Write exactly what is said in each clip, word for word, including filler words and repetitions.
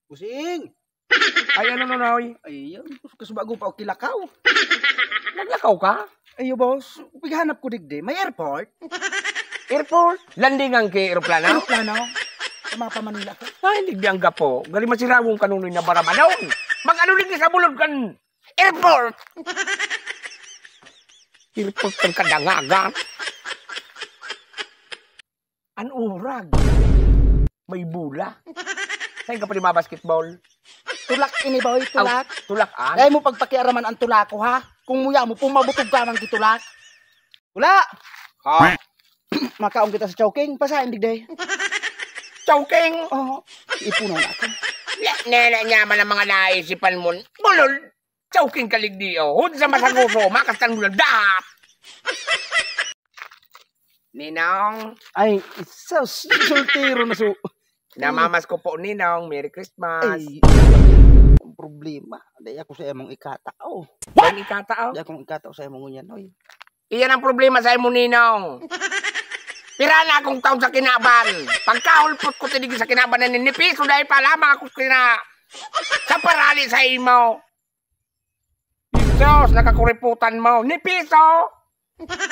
Busing! Ay, ano na, Noy? Ay, yan. Kasubago pa ako kilakaw. Naglakaw ka? Ayo, boss. Pighanap ko digdi. May airport? Airport? Landingan ki eroplano? Eroplano? Sa mga pa-Manila ko. Ay, hindi ang gapo. Gali masirawong kanunoy na barabadon. Mag-ano digdi sa bulod kan airport? Airport kan kadangagan. An urag. May bola. Saan ka pa di mabasketball? Tulak ini, boy, tulak. Aw, tulak, ah? Dai mo pagpakiaraman ang tulak ko, ha? Kung muya mo, pumabutog ka ng gitulak. Wala! Ha? Makaon kita sa Chowking, pasain digdi. Chowking? Oo. Ipunaw na ako. Nena niya man ang mga naisipan mo. Bulol! Chowking kaligdi, oh. Hod sa masagoso, makastan mo na dahat! Ninong. Ay, isa, soltero na su- Namamas ko po, Ninong. Merry Christmas. Ay, ang problema. Dai ako sa imong ikatao. What? Ang ikatao? Dai akong ikatao sa imong ngunyan, oy. Iyan ang problema sa imo, Ninong. Pira na akong taon sa kinaban. Pagkahulpot ko tinig sa kinaban na ninipiso dahil pa lamang ako kina sa parali sa imo. Isos, nakakuriputan mo. Ni piso!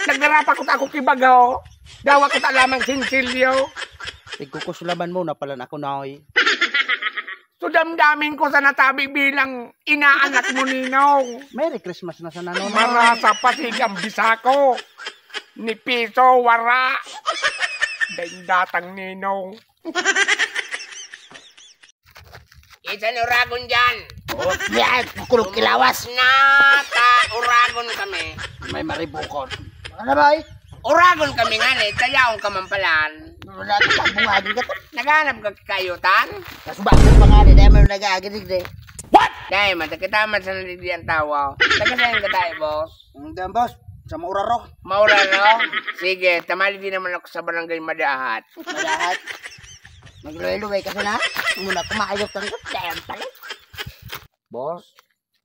Nagdarapa ko ta ako kibago. Dawa ko ta lamang sinsilyo. Igkukuslaban mo na pala na ako, Noy. So, damdamin ko sa natabi bilang inaanak mo, Ninong. Merry Christmas na sana, Nonoy. Marasa pa sigang bisa ko. Ni piso, wara. Daing datang, Ninong. Isan uragon dyan? Oh, yan, kulog kilawas. Na ta, uragon kami. May maribukon. Ano ba, eh? Uragon kami nga, eh. Tayaon ka man palan. Wala ka, bungagin ka to. Naghanap ka kayutan? Nasubahan ko pa nga, eh. Dahil may nag-aagidig, eh. What? Dahil, mata kita man sa naligdi ang tawa. Taga saan ka tayo, boss? Hindi, boss. Sa Mauraro. Mauraro? Sige, tamali din naman ako sa barangay Madahat. Madahat? Magluway-luway kasi na. Muna kumaayos ang dahil pala. Boss?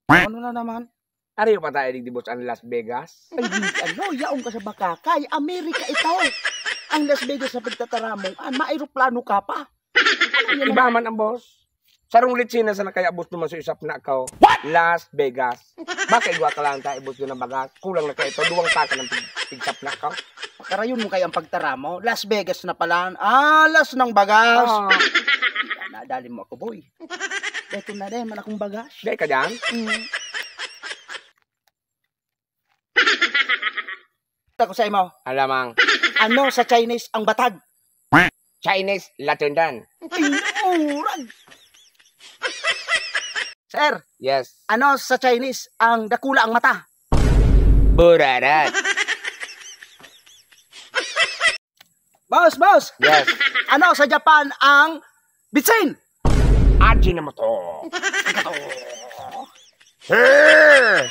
Ano na naman? Ariyo pa tayo digdi, boss, ang Las Vegas? Ay, di, ano, yaon ka sa Bakakay. Amerika ito. Ang Las Vegas sa pagtataramong, ah, maeroplano ka pa. Ano yan? Iba man ang boss. Sarong litsina sana kaya, boss, duman sa isap na ka. What? Las Vegas. Baka igwa ka lang tayo, boss, yun ang bagas. Kulang na kayo ito. Duwang taka ng pig-, pigsap na ka. Pakarayon mo kayo ang pagtaramo. Las Vegas na pala. Ah, Las ng bagas. Ah. Nadali mo ako, boy. Ito na din, man akong bagas. Dahil ka dyan? Mm. Ako sa imo. Alamang. Ano sa Chinese ang batag? Chinese, latindan. Ay, murag. Sir, yes. Ano sa Chinese ang dakula ang mata? Burarat. Boss, boss. Yes. Ano sa Japan ang bitsin? Ajinomoto. Hey!